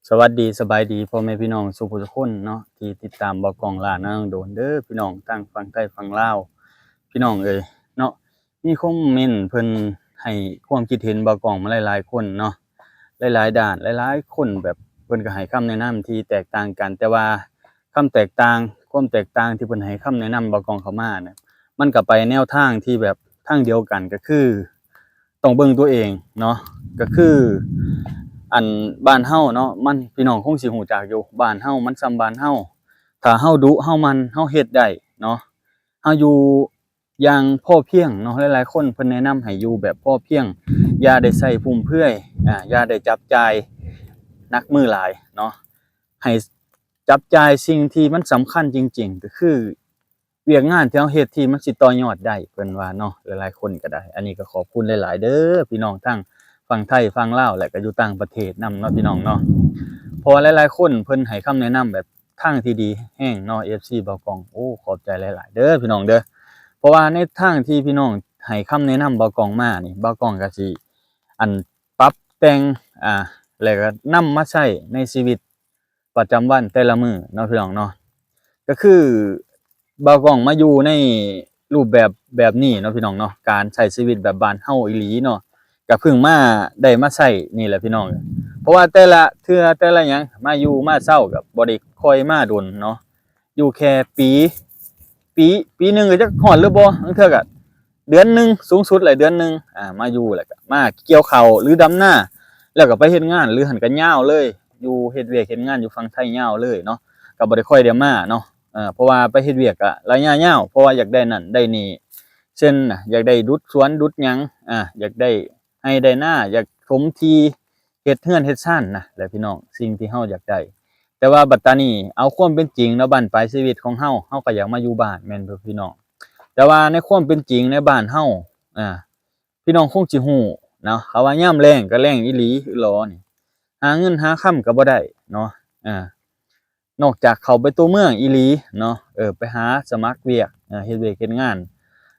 ສະຫວັດດີ ສະບາຍດີ ພໍ່ແມ່ພີ່ນ້ອງສູ່ຜູ້ສູ່ຄົນເນາະ ທີ່ຕິດຕາມບ່າວກ້ອງຫຼ້ານາໂດນເດີພີ່ນ້ອງ ທັງຝັ່ງໄທຝັ່ງລາວ. ພີ່ນ້ອງເອີຍເນາະ ມີຄອມເມັນເພິ່ນໃຫ້ຄວາມຄິດເຫັນບ່າວກ້ອງມາຫຼາຍໆຄົນເນາະ ຫຼາຍໆດ້ານ ຫຼາຍໆຄົນແບບເພິ່ນກໍໃຫ້ຄຳແນະນຳທີ່ແຕກຕ່າງກັນ ແຕ່ວ່າຄຳແຕກຕ່າງ ຄວາມແຕກຕ່າງທີ່ເພິ່ນໃຫ້ຄຳແນະນຳບ່າວກ້ອງເຂົ້າມານະ ມັນກໍໄປແນວທາງທີ່ແບບທາງດຽວກັນ ກໍຄື ຕ້ອງເບິ່ງຕົວເອງເນາະ ກໍຄື ອັນ ບ້ານເຮົາເນາະ ມັນ ພີ່ນ້ອງຄົງຊິຮູ້ຈັກຢູ່ ບ້ານເຮົາມັນຊ່ຳບ້ານເຮົາ ຖ້າເຮົາດຸເຮົາໝັ່ນ ເຮົາເຮັດໄດ້ເນາະ ເຮົາຢູ່ຢ່າງພໍພຽງເນາະ ຫຼາຍໆຄົນເພິ່ນແນະນຳໃຫ້ຢູ່ແບບພໍພຽງ ຢ່າໄດ້ໃຊ້ຟຸມເຟືອຍ ອາ ຢ່າໄດ້ຈັບຈ່າຍໜັກມືຫຼາຍເນາະ ໃຫ້ຈັບຈ່າຍສິ່ງທີ່ມັນສຳຄັນຈິງໆ ກໍຄື ວຽກງານທີ່ເຮົາເຮັດທີ່ມັນຊິຕໍ່ຍອດໄດ້ ເພິ່ນວ່າເນາະ ຫຼາຍໆຄົນກໍໄດ້ ອັນນີ້ກໍຂອບຄຸນຫຼາຍໆເດີພີ່ນ້ອງ ທັງຝັ່ງໄທຝັ່ງລາວ ແລະກໍຢູ່ຕ່າງປະເທດນຳເນາະ ພີ່ນ້ອງເນາະ ເພາະວ່າຫຼາຍໆຄົນເພິ່ນໃຫ້ຄຳແນະນຳແບບທາງທີ່ດີແຮງເນາະ ເອັຟຊີ ບ່າວກ້ອງ ໂອ້ ຂອບໃຈຫຼາຍໆເດີພີ່ນ້ອງເດີ ເພາະວ່າໃນທາງທີ່ພີ່ນ້ອງໃຫ້ຄຳແນະນຳບ່າວກ້ອງມານີ້ ບ່າວກ້ອງກໍຊິ ອັນ ປັບແຕ່ງ ອາ ແລ້ວກໍນຳມາໃຊ້ໃນຊີວິດ ປະຈຳວັນແຕ່ລະມື້ເນາະ ພີ່ນ້ອງເນາະ ກໍຄືບ່າວກ້ອງມາຢູ່ໃນຮູບແບບແບບນີ້ເນາະ ພີ່ນ້ອງເນາະ ການໃຊ້ຊີວິດແບບບ້ານເຮົາອີ່ຫຼີເນາະ ກໍເພິ່ງມາໄດ້ມາໃຊ້ນີ້ແຫຼະ ພີ່ນ້ອງ ເພາະວ່າແຕ່ລະເທື່ອແຕ່ລະຫຍັງ ມາຢູ່ມາເຊົາກໍບໍ່ໄດ້ຄ່ອຍມາດົນເນາະ ຢູ່ແຄ່ປີ ປີ ປີໜຶ່ງກໍຈັກຮອດຫຼືບໍ່ ບາງເທື່ອກໍເດືອນໜຶ່ງ ສູງສຸດແຫຼະເດືອນໜຶ່ງ ອາ ມາຢູ່ ແລ້ວກໍມາກ່ຽວເຂົ້າ ຫຼື ດຳນາ ແລ້ວກໍໄປເຮັດງານ ຫຼື ຫັ້ນກໍຍາວເລີຍ ຢູ່ເຮັດວຽກເຮັດງານຢູ່ຝັ່ງໄທຍາວເລີຍເນາະ ກໍບໍ່ໄດ້ຄ່ອຍໄດ້ມາເນາະ ເພາະວ່າໄປເຮັດວຽກກໍໄລຍະຍາວ ເພາະວ່າຢາກໄດ້ນັ້ນໄດ້ນີ້ ເຊັ່ນ ຢາກໄດ້ດຸດສວນດຸດຫຍັງ ອາ ຢາກໄດ້ໄຮ່ໄດ້ນາ ຢາກຖົມທີ່ ເຮັດເຮືອນເຮັດຊານນະແຫຼະ ພີ່ນ້ອງ ສິ່ງທີ່ເຮົາຢາກໄດ້ ແຕ່ວ່າບັດຕານີ້ ເອົາຄວາມເປັນຈິງເນາະ ບັ້ນປາຍຊີວິດຂອງເຮົາ ເຮົາກໍຢາກມາຢູ່ບ້ານ ແມ່ນບໍ່ ພີ່ນ້ອງ ແຕ່ວ່າໃນຄວາມເປັນຈິງໃນບ້ານເຮົາ ອາ ພີ່ນ້ອງຄົງຊິຮູ້ເນາະ ເຂົາວ່າຍາມແລ້ງກໍແລ້ງອີ່ຫຼີ ອືຫຼໍນີ້ ຫາເງິນຫາຄຳກໍບໍ່ໄດ້ເນາະ ອາ ນອກຈາກເຂົ້າໄປຕົວເມືອງອີ່ຫຼີເນາະ ເອີ ໄປຫາສະໝັກວຽກ ເຮັດວຽກເຮັດງານ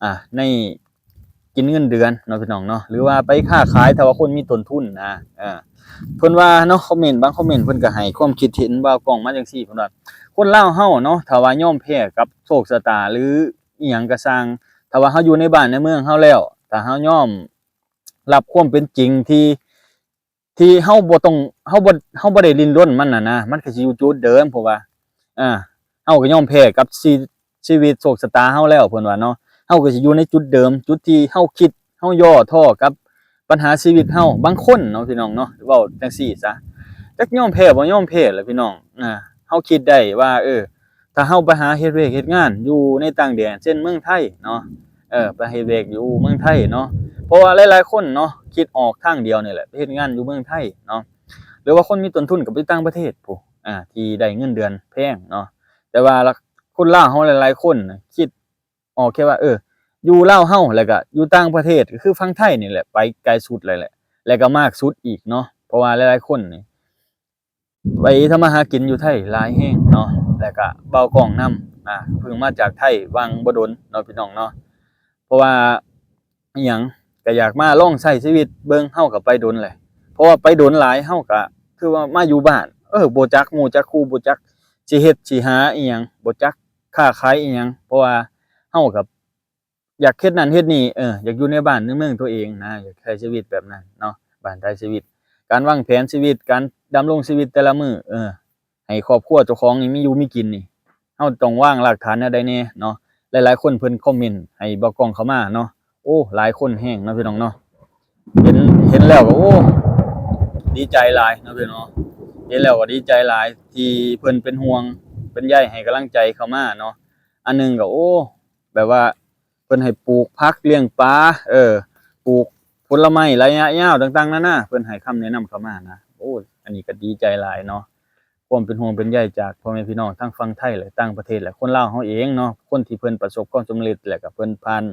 ອາ ໃນ ກິນເງິນເດືອນເນາະ ພີ່ນ້ອງເນາະ ຫຼືວ່າໄປຄ້າຂາຍ ຖ້າວ່າຄົນມີຕົ້ນທຶນນະ ເອີ ເພິ່ນວ່າເນາະ ຄອມເມັນ ບາງຄອມເມັນເພິ່ນກໍໃຫ້ຄວາມຄິດເຫັນບ່າວກ້ອງມາຈັ່ງຊີ້ ເພິ່ນວ່າ ຄົນລາວເຮົາເນາະ ຖ້າວ່າຍອມແພ້ກັບໂຊກຊະຕາ ຫຼື ອີ່ຫຍັງກໍຊ່າງ ຖ້າວ່າເຮົາຢູ່ໃນບ້ານໃນເມືອງເຮົາແລ້ວ ຖ້າເຮົາຍອມຮັບຄວາມເປັນຈິງທີ່ ທີ່ເຮົາບໍ່ຕ້ອງ ເຮົາບໍ່ ເຮົາບໍ່ໄດ້ດີ້ນລົນມັນນະນະ ມັນກໍຊິຢູ່ຈຸດເດີມ ເພາະວ່າ ອາ ເຮົາກໍຍອມແພ້ກັບຊີ ຊີວິດໂຊກຊະຕາເຮົາແລ້ວ ເພິ່ນວ່າເນາະ ເຮົາກໍຊິຢູ່ໃນຈຸດເດີມ ຈຸດທີ່ເຮົາຄິດ ເຮົາຫຍໍ້ທໍ້ກັບບັນຫາຊີວິດເຮົາ ບາງຄົນເນາະ ພີ່ນ້ອງເນາະ ເວົ້າຈັ່ງຊີ້ຊະ ຈັກຍອມແພ້ບໍ່ຍອມແພ້ແຫຼະ ພີ່ນ້ອງ ອາ ເຮົາຄິດໄດ້ວ່າ ເອີ ຖ້າເຮົາໄປຫາເຮັດວຽກເຮັດງານຢູ່ໃນຕ່າງແດນ ເຊັ່ນເມືອງໄທເນາະ ເອີ ໄປເຮັດວຽກຢູ່ເມືອງໄທເນາະ ເພາະວ່າຫຼາຍໆຄົນເນາະ ຄິດອອກທາງດຽວນີ້ແຫຼະ ໄປເຮັດງານຢູ່ເມືອງໄທເນາະ ຫຼືວ່າຄົນມີຕົ້ນທຶນກໍໄປຕ່າງປະເທດພຸ້ນ ອາ ທີ່ໄດ້ເງິນເດືອນແພງເນາະ ແຕ່ວ່າຄົນລາວເຮົາຫຼາຍໆຄົນນະ ຄິດອອກແຄ່ວ່າ ເອີ ຢູ່ລາວເຮົາ ແລ້ວກໍຢູ່ຕ່າງປະເທດ ກໍຄືຝັ່ງໄທນີ້ແຫຼະ ໄປໄກສຸດເລີຍແຫຼະ ແລ້ວກໍມາກສຸດອີກເນາະ ເພາະວ່າຫຼາຍໆຄົນນີ້ ໄປທຳມາຫາກິນຢູ່ໄທຫຼາຍແຮງເນາະ ແລ້ວກະບ່າວກ້ອງນຳ ອາ ເພິ່ງມາຈາກໄທຫວ່າງບໍ່ດົນເນາະ ພີ່ນ້ອງເນາະ ເພາະວ່າ ອີ່ຫຍັງ ກະຢາກມາລອງໃຊ້ຊີວິດເບິ່ງ ເຮົາກະໄປດົນແຫຼະ ເພາະວ່າໄປດົນຫຼາຍ ເຮົາກະຄືວ່າມາຢູ່ບ້ານ ເອີ ບໍ່ຈັກໝູ່ຈັກຄູ່ ບໍ່ຈັກຊິເຮັດຊິຫາອີ່ຫຍັງ ບໍ່ຈັກຄ້າຂາຍອີ່ຫຍັງ ເພາະວ່າເຮົາກະ ຢາກເຮັດນັ້ນເຮັດນີ້ ເອີ ຢາກຢູ່ໃນບ້ານໃນເມືອງຕົວເອງນະ ຢາກໃຊ້ຊີວິດແບບນັ້ນເນາະ ບ້ານປາຍຊີວິດ ການວາງແຜນຊີວິດ ການດຳລົງຊີວິດແຕ່ລະມື້ ເອີ ໃຫ້ຄອບຄົວເຈົ້າຂອງນີ້ມີຢູ່ມີກິນນີ້ ເຮົາຕ້ອງວາງລາກຖານແນວໃດແດ່ເນາະ ຫຼາຍໆຄົນເພິ່ນຄອມເມັນໃຫ້ບ່າວກ້ອງເຂົ້າມາເນາະ ໂອ້ ຫຼາຍຄົນແຮງເນາະ ພີ່ນ້ອງເນາະ ເຫັນ ເຫັນແລ້ວກໍ ໂອ້ ດີໃຈຫຼາຍເນາະ ພີ່ນ້ອງເນາະ ເຫັນແລ້ວກໍດີໃຈຫຼາຍ ທີ່ເພິ່ນເປັນຫ່ວງເປັນໃຍ ໃຫ້ກຳລັງໃຈເຂົ້າມາເນາະ ອັນໜຶ່ງກໍ ໂອ້ ແບບວ່າເພິ່ນໃຫ້ປູກຜັກລ້ຽງປາ ເອີ ປູກຜົນລະໄມ້ໄລຍະຍາວຕ່າງໆນານາ ເພິ່ນໃຫ້ຄຳແນະນຳເຂົ້າມານະ ໂອ້ ອັນນີ້ກໍດີໃຈຫຼາຍເນາະ ຄວາມເປັນຫ່ວງເປັນໃຍຈາກພໍ່ແມ່ພີ່ນ້ອງທັງຝັ່ງໄທ ແລະ ຕ່າງປະເທດ ແລະ ຄົນລາວເຮົາເອງເນາະ ຄົນທີ່ເພິ່ນປະສົບຄວາມສຳເລັດ ແລະ ກໍເພິ່ນຜ່ານ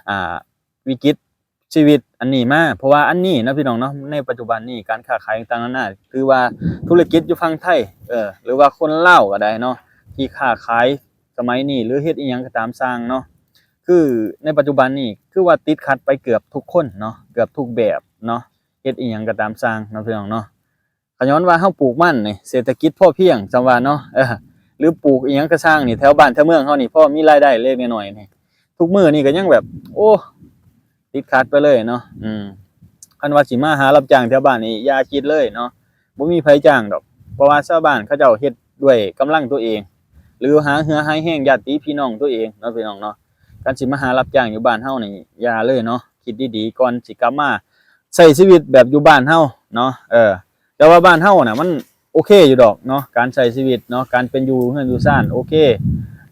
ອ່າ ວິກິດຊີວິດອັນນີ້ມາ ເພາະວ່າອັນນີ້ເນາະ ພີ່ນ້ອງເນາະ ໃນປັດຈຸບັນນີ້ ການຄ້າຂາຍຕ່າງໆນານາ ຖືວ່າທຸລະກິດຢູ່ຝັ່ງໄທ ເອີ ຫຼືວ່າຄົນລາວກໍໄດ້ເນາະ ທີ່ຄ້າຂາຍ ສະໄໝນີ້ ຫຼື ເຮັດອີ່ຫຍັງກໍຕາມຊ່າງເນາະ ຄືໃນປັດຈຸບັນນີ້ ຄືວ່າຕິດຂັດໄປເກືອບທຸກຄົນເນາະ ເກືອບທຸກແບບເນາະ ເຮັດອີ່ຫຍັງກໍຕາມຊ່າງເນາະ ພີ່ນ້ອງເນາະ ກໍຍ້ອນວ່າເຮົາປູກມັນນີ້ ເສດຖະກິດພໍພຽງ ສ່ຳວ່າເນາະ ເອີ ຫຼືປູກອີ່ຫຍັງກໍຊ່າງນີ້ ແຖວບ້ານແຖວເມືອງເຮົານີ້ ພໍມີລາຍໄດ້ເລັກໆນ້ອຍໆນີ້ ທຸກມື້ນີ້ກໍຍັງແບບ ໂອ້ ຕິດຂັດໄປເລີຍເນາະ. ອືມ ຄັນວ່າຊິມາຫາຮັບຈ້າງແຖວບ້ານນີ້ ຢ່າຄິດເລີຍເນາະ ບໍ່ມີໃຜຈ້າງດອກ ເພາະວ່າຊາວບ້ານເຂົາເຈົ້າເຮັດດ້ວຍກຳລັງຕົວເອງ ຫຼືຫາເຫື່ອຫາແຮງຍາດຕິພີ່ນ້ອງຕົວເອງເນາະ ພີ່ນ້ອງເນາະ. ຄັນຊິມາຫາຮັບຈ້າງຢູ່ບ້ານເຮົານີ້ ຢ່າເລີຍເນາະ ຄິດດີໆກ່ອນຊິກັບມາໃຊ້ຊີວິດແບບຢູ່ບ້ານເຮົາເນາະ. ເອີ ແຕ່ວ່າບ້ານເຮົານະ ມັນໂອເຄຢູ່ດອກເນາະ ການໃຊ້ຊີວິດເນາະ ການເປັນຢູ່ເຮືອນຢູ່ຊານໂອເຄ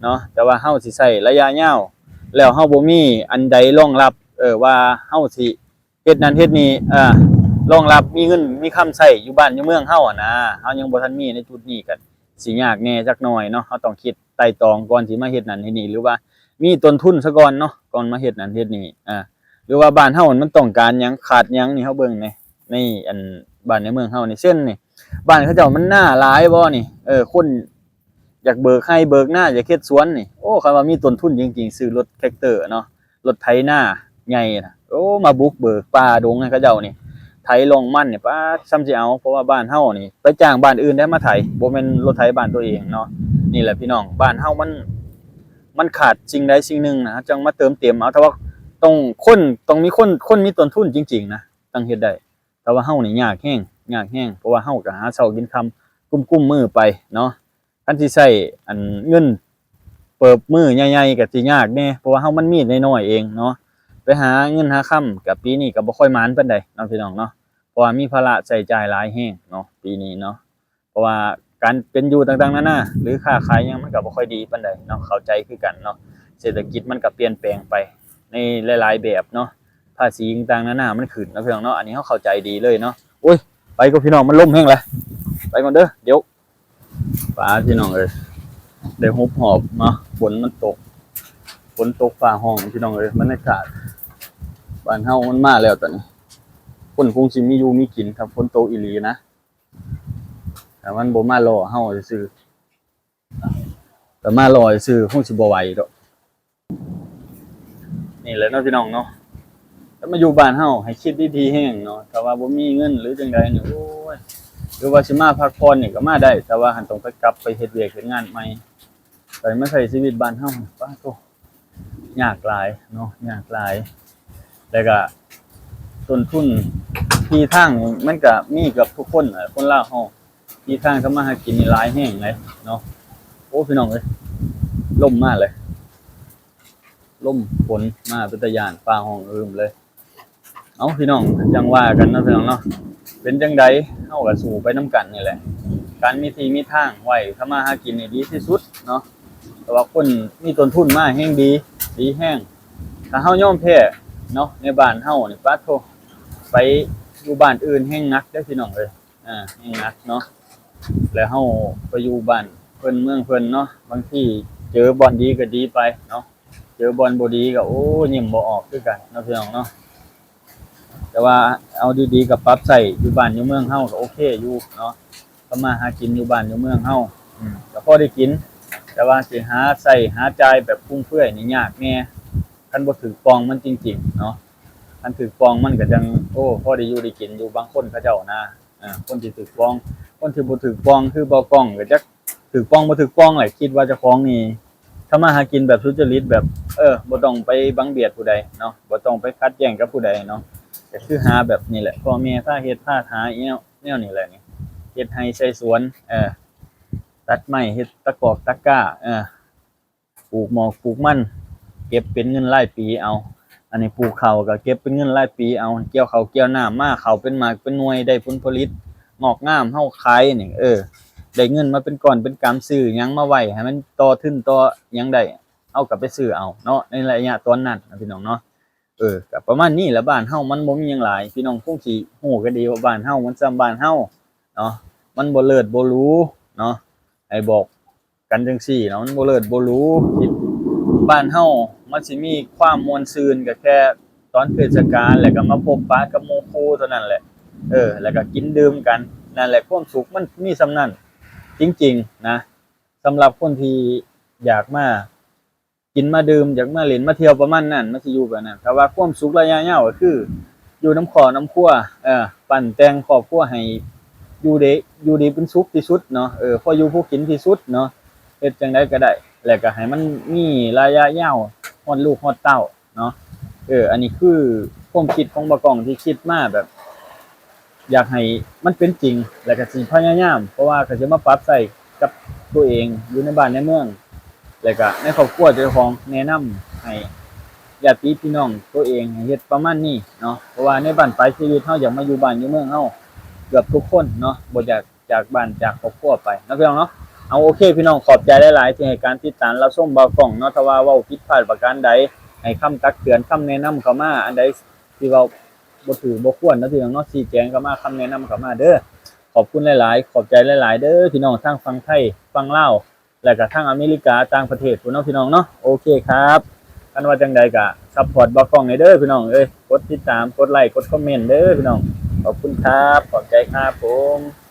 ເນາະ ແຕ່ວ່າເຮົາຊິໃຊ້ໄລຍະຍາວ ແລ້ວເຮົາບໍ່ມີອັນໃດຮອງຮັບ ເອີ ວ່າເຮົາຊິເຮັດນັ້ນເຮັດນີ້ ເອີ ຮອງຮັບມີເງິນມີຄຳໃຊ້ຢູ່ບ້ານຢູ່ເມືອງເຮົາຫັ້ນນະ ເຮົາຍັງບໍ່ທັນມີໃນຈຸດນີ້ ກໍຊິຍາກແດ່ຈັກໜ່ອຍເນາະ. ເຮົາຕ້ອງຄິດໄຕ່ຕອງກ່ອນຊິມາເຮັດນັ້ນເຮັດນີ້ ຫຼືວ່າມີຕົ້ນທຶນຊະກ່ອນເນາະ ກ່ອນມາເຮັດນັ້ນເຮັດນີ້ ອາ ຫຼືວ່າບ້ານເຮົາມັນຕ້ອງການຫຍັງ ຂາດຫຍັງນີ້ ເຮົາເບິ່ງແດ່ ໃນອັນບ້ານໃນເມືອງເຮົານີ້ ເຊັ່ນນີ້ ບ້ານເຂົາເຈົ້າມັນນາຫຼາຍບໍ່ນີ້ ເອີ ຄົນຢາກເບີກໄຮ່ເບີກນາ ຢາກເຮັດສວນນີ້ ໂອ້ ຄັນວ່າມີຕົ້ນທຶນຈິງໆ ຊື້ລົດແທຣັກເຕີເນາະ ລົດໄຖນາໃຫຍ່ນະ ໂອ້ ມາບຸກເບີກປ່າດົງໃຫ້ເຂົາເຈົ້ານີ້ ໄຖລ່ອງມັນນີ້ ປາດ ສ່ຳຊິເອົາ ເພາະວ່າບ້ານເຮົານີ້ໄປຈ້າງບ້ານອື່ນໄດ້ມາໄຖ ບໍ່ແມ່ນລົດໄຖບ້ານຕົວເອງເນາະ. ນີ້ແຫຼະພີ່ນ້ອງ ບ້ານເຮົາມັນ ມັນຂາດສິ່ງໃດສິ່ງໜຶ່ງນະ ເຮົາຈັ່ງມາເຕີມເຕັມເອົາ ຖ້າວ່າຕ້ອງຄົນ ຕ້ອງມີຄົນ ຄົນມີຕົ້ນທຶນຈິງໆນະ ຈັ່ງເຮັດໄດ້ ແຕ່ວ່າເຮົານີ້ຍາກແຮງ ຍາກແຮງ ເພາະວ່າເຮົາກໍຫາເຊົ້າກິນຄ່ຳ ກຸ້ມໆມື້ໄປເນາະ. ຄັນຊິໃຊ້ອັນເງິນເປີບມື້ໃຫຍ່ໆກໍຊິຍາກແດ່ ເພາະວ່າເຮົາມັນມີນ້ອຍໆເອງເນາະ ໄປຫາເງິນຫາຄຳກໍປີນີ້ກໍບໍ່ຄ່ອຍໝານປານໃດເນາະ ພີ່ນ້ອງເນາະ ເພາະວ່າມີພາລະໃຊ້ຈ່າຍຫຼາຍແຮງເນາະ ປີນີ້ເນາະ. ເພາະວ່າການເປັນຢູ່ຕ່າງໆນານາ ຫຼືຄ້າຂາຍຫຍັງ ມັນກໍບໍ່ຄ່ອຍດີປານໃດເນາະ ເຂົ້າໃຈຄືກັນເນາະ ເສດຖະກິດມັນກໍປ່ຽນແປງໄປໃນຫຼາຍໆແບບເນາະ ພາສີຕ່າງໆນານາມັນຂຶ້ນເນາະ ພີ່ນ້ອງເນາະ. ອັນນີ້ເຮົາເຂົ້າໃຈດີເລີຍເນາະ. ໂອ້ຍ ໄປກໍພີ່ນ້ອງ ມັນລົມແຮງແຫຼະ ໄປກ່ອນເດີ ດຽວ ປາ ພີ່ນ້ອງເອີຍ ໄດ້ຫົບຫອບເນາະ ຝົນມັນຕົກ ຝົນຕົກຟ້າຮ້ອງ ພີ່ນ້ອງເອີຍ. ບັນຍາກາດບ້ານເຮົາມັນມາແລ້ວຕອນນີ້ ຄົນຄົງຊິມີຢູ່ມີກິນ ຖ້າຝົນຕົກອີ່ຫຼີນະ ແຕ່ມັນບໍ່ມາລໍເຮົາຊື່ໆ ແຕ່ມາລໍຊື່ໆ ຄົງຊິບໍ່ໄຫວດອກ. ນີ້ແຫຼະເນາະ ພີ່ນ້ອງເນາະ ແຕ່ມາຢູ່ບ້ານເຮົາໃຫ້ຄິດດີໆແຮງເນາະ ຖ້າວ່າບໍ່ມີເງິນ ຫຼືຈັ່ງໃດນີ້ ໂອ້ຍ ຫຼືວ່າຊິມາພັກຜ່ອນນີ້ກໍມາໄດ້ ແຕ່ວ່າຫັ້ນຕ້ອງໄປ ກັບໄປເຮັດວຽກເຮັດງານໃໝ່ ໄປມາໃຊ້ຊີວິດບ້ານເຮົາ ປາໂທ້ ຍາກຫຼາຍເນາະ ຍາກຫຼາຍ. ແລ້ວກະຕົ້ນທຶນທີ່ທາງນີ້ ມັນກະມີເກືອບທຸກຄົນແຫຼະ ຄົນລາວເຮົາ ທີ່ທາງທຳມາຫາກິນນີ້ຫຼາຍແຮງເດເນາະ. ໂອ້ ພີ່ນ້ອງເອີຍ ລົມມາເລີຍ ລົມຝົນມາເປັນຕາຢ້ານ ຟ້າຮ້ອງອຶມເລີຍ. ເອົ້າ ພີ່ນ້ອງ ຈັ່ງວ່າກັນເນາະ ພີ່ນ້ອງເນາະ ເປັນຈັ່ງໃດເຮົາກໍສູ້ໄປນຳກັນນີ້ແຫຼະ ການມີທີ່ມີທາງໄວ້ທຳມາຫາກິນນີ້ດີທີ່ສຸດເນາະ ແຕ່ວ່າຄົນມີຕົ້ນທຶນມາແຮງດີ ດີແຮງ ຖ້າເຮົາຍອມແພ້ເນາະ ໃນບ້ານເຮົານີ້ ປາດໂທ້ ໄປຢູ່ບ້ານອື່ນແຮງໜັກເດີ້ ພີ່ນ້ອງເອີຍ ອ່າ ແຮງໜັກເນາະ. ແລ້ວເຮົາໄປຢູ່ບ້ານເພິ່ນເມືອງເພິ່ນເນາະ ບາງທີເຈີບ່ອນດີກໍດີໄປເນາະ ເຈີບ່ອນບໍ່ດີກໍ ໂອ້ ຍິ້ມບໍ່ອອກຄືກັນເນາະ ພີ່ນ້ອງເນາະ. ແຕ່ວ່າເອົາດີໆກໍປັບໃຊ້ຢູ່ບ້ານຢູ່ເມືອງເຮົາກໍໂອເຄຢູ່ເນາະ ທຳມາຫາກິນຢູ່ບ້ານຢູ່ເມືອງເຮົາ ອືມ ກໍພໍໄດ້ກິນ ແຕ່ວ່າຊິຫາໃຊ້ຫາຈ່າຍແບບຟຸມເຟືອຍນີ້ຍາກແດ່ ຄັນບໍ່ຖືກປ່ອງມັນຈິງໆເນາະ. ຄັນຖືກປ່ອງມັນກໍຈັ່ງ ໂອ້ ພໍໄດ້ຢູ່ໄດ້ກິນຢູ່ ບາງຄົນເຂົາເຈົ້ານະ ເອີ ຄົນທີ່ຖືກປ່ອງ ຄົນທີ່ບໍ່ຖືກປ່ອງ ຄືບໍ່ກ່ອງ ກໍຈັກຖືກປ່ອງບໍ່ຖືກປ່ອງແຫຼະ ຄິດວ່າເຈົ້າຂອງນີ້ທຳມາຫາກິນແບບສຸດຈະລິດ ແບບ ເອີ ບໍ່ຕ້ອງໄປບັງບຽດຜູ້ໃດເນາະ ບໍ່ຕ້ອງໄປຂັດແຍ້ງກັບຜູ້ໃດເນາະ ກໍຄືຫາແບບນີ້ແຫຼະ ພໍ່ແມ່ພາເຮັດພາຫາ ແນວ ແນວນີ້ແຫຼະນີ້ ເຮັດໄຮ່ໃສ່ສວນ ເອີ ຕັດໄມ້ ເຮັດຕະກອກຕະກ້າ ເອີ ປູກໝອກປູກມັນ ເກັບເປັນເງິນລາຍປີເອົາ ອັນນີ້ປູກເຂົ້າກໍເກັບເປັນເງິນລາຍປີເອົາ ກ່ຽວເຂົ້າກ່ຽວນ້ຳມາ ເຂົ້າເປັນໝາກເປັນໜ່ວຍ ໄດ້ຜົນຜະລິດງອກງາມ ເຮົາຂາຍນີ້ ເອີ ໄດ້ເງິນມາເປັນກ້ອນເປັນກຳ ຊື້ຫຍັງມາໄວ້ໃຫ້ມັນຕໍ່ທຶນຕໍ່ຫຍັງໄດ້ ເຮົາກໍໄປຊື້ເອົາເນາະ ໃນໄລຍະຕອນນັ້ນນະ ພີ່ນ້ອງເນາະ. ເອີ ກໍປະມານນີ້ແຫຼະ ບ້ານເຮົາມັນບໍ່ມີຫຍັງຫຼາຍ ພີ່ນ້ອງຄົງຊິຮູ້ກັນດີວ່າບ້ານເຮົາມັນຊ່ຳບ້ານເຮົາເນາະ ມັນບໍ່ເລີດບໍ່ຫຼູເນາະ ໃຫ້ບອກ ກັນຈັ່ງຊີ້ເນາະ ມັນບໍ່ເລີດບໍ່ຫຼູ ທີ່ບ້ານເຮົາມັນຊິມີຄວາມມ່ວນຊື່ນກໍແຄ່ຕອນເທດສະການ ແລ້ວກໍມາພົບປະກັບໝູ່ຄູ່ເທົ່ານັ້ນແຫຼະ ເອີ ແລ້ວກໍກິນດື່ມກັນ ນັ້ນແຫຼະ ຄວາມສຸກມັນມີສ່ຳນັ້ນຈິງໆນະ. ສຳລັບຄົນທີ່ຢາກມາກິນມາດື່ມ ຢາກມາຫຼິ້ນມາທ່ຽວປະມານນັ້ນ ມັນຊິຢູ່ແບບນັ້ນ ແຕ່ວ່າຄວາມສຸກໄລຍະຍາວກໍຄືຢູ່ນຳຄອບນຳຄົວ ເອີ ປັ້ນແຕ່ງຄອບຄົວໃຫ້ ຢູ່ດີ ຢູ່ດີເປັນສຸກທີ່ສຸດເນາະ ເອີ ພໍຢູ່ພໍກິນທີ່ສຸດເນາະ ເຮັດຈັ່ງໃດກໍໄດ້ ແລ້ວກໍໃຫ້ມັນມີໄລຍະຍາວຮອດລູກຮອດເຕົ້າເນາະ ເອີ ອັນນີ້ຄືຄວາມຄິດຂອງບ່າວກ້ອງທີ່ຄິດມາແບບ ຢາກໃຫ້ມັນເປັນຈິງ ແລ້ວກໍຊິພະຍາຍາມ ເພາະວ່າກໍຊິມາປັບໃຊ້ກັບຕົວເອງຢູ່ໃນບ້ານໃນເມືອງ ແລ້ວກໍໃນຄອບຄົວເຈົ້າຂອງ ແນະນຳໃຫ້ຍາດຕິພີ່ນ້ອງຕົວເອງໃຫ້ເຮັດປະມານນີ້ເນາະ ເພາະວ່າໃນບັ້ນປາຍຊີວິດເຮົາຢາກມາຢູ່ບ້ານຢູ່ເມືອງເຮົາເກືອບທຸກຄົນເນາະ ບໍ່ຢາກຈາກບ້ານຈາກຄອບຄົວໄປເນາະພີ່ນ້ອງເນາະ. ເອົາ ໂອເຄພີ່ນ້ອງ ຂອບໃຈຫຼາຍໆທີ່ໃຫ້ການຕິດຕາມຮັບຊົມບ່າວກ້ອງເນາະ ຖ້າວ່າເວົ້າຜິດພາດປະການໃດ ໃຫ້ຄຳຕັກເຕືອນ ຄຳແນະນຳເຂົ້າມາ ອັນໃດທີ່ເວົ້າ ບໍ່ຖືກບໍ່ຄວນເນາະພີ່ນ້ອງເນາະ ຊີ້ແຈງເຂົ້າມາ ຄຳແນະນຳເຂົ້າມາເດີ. ຂອບຄຸນຫຼາຍໆ ຂອບໃຈຫຼາຍໆເດີພີ່ນ້ອງ ທັງຝັ່ງໄທ ຝັ່ງລາວ ແລ້ວກະທັງອາເມລິກາ ຕ່າງປະເທດພຸ້ນເນາະພີ່ນ້ອງເນາະ. ໂອເຄຄັບ ຄັນວ່າຈັ່ງໃດກະຊັບພອດບ່າວກ້ອງແດ່ເດີພີ່ນ້ອງເອີຍ ກົດຕິດຕາມ ກົດໄລ ກົດຄອມເມັນເດີພີ່ນ້ອງ. ຂອບຄຸນຄັບ ຂອບໃຈຄັບຜົມ.